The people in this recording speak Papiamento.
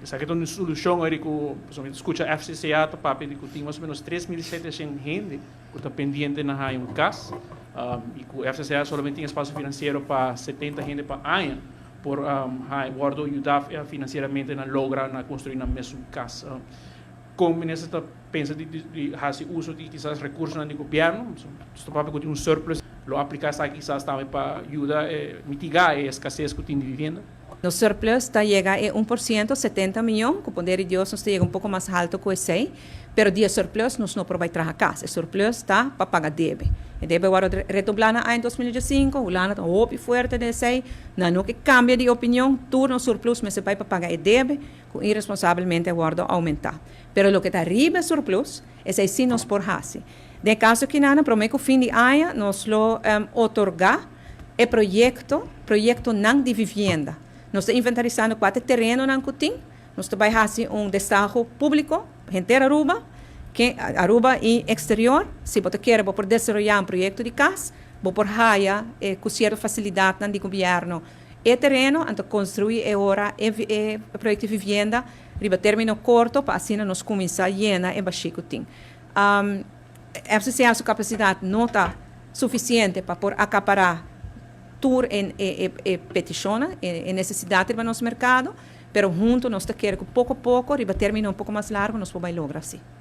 Esaki ta un solushon ora ku pasobra mi ta skucha FCCA ta papia di ku tin mas o menos 3700 hende ku ta pendiente na haña un kas i ku FCCA solamente tin espasio finansiero pa 70 hende pa aña por haña wòrdu yuda finansieramente na logra na konstruí nan mesun kas. Kon minister ta pensa di di hasi uso di kisas rekursonan di gobièrnu? Nos ta papia ku tin un surplus, lo apliká esaki kisas tambe pa yuda mitigá e eskases ku tin di vivienda? Nos surplus ta yega e 1%, 70 miyon, ku poder di Dios nos ta yega un poko mas haltu ku esei, pero di e surplus nos no por bai traha kas. E surplus ta pa paga debe. E debe a wòrdu redoblá na aña 2005, Hulanda ta hopi fuerte den esei, nan no ke kambia di opinion, tur nos surplus mester bai pa paga e debe, ku iresponsabelmente a wòrdu oumentá. Pero loke ta riba e surplus, esei sí nos por hasi. Den kaso kinan, promé ku fin di aña, nos lo otorgá e proyekto, proyektonan di vivienda. Nos ta inventarisando kua terenonan ku tin, nos ta bai hasi un destaho públiko, henter Aruba, ke Aruba i eksterior, si bo ke bo por desaroyá un proyekto di kas, bo por haya ku sierto fasilidatnan di gobièrnu e tereno, anto konstruí e ora e proyekto di vivienda, riba término korto, pa asina nos kuminsá yena e bashí ku tin. FCCA su kapasidat no ta sufisiente pa por akapará tur e petishon, e nesesidat riba nos merkado, pero huntu nos ta kere ku poko poko, riba término un poko mas largu, nos por logra asina.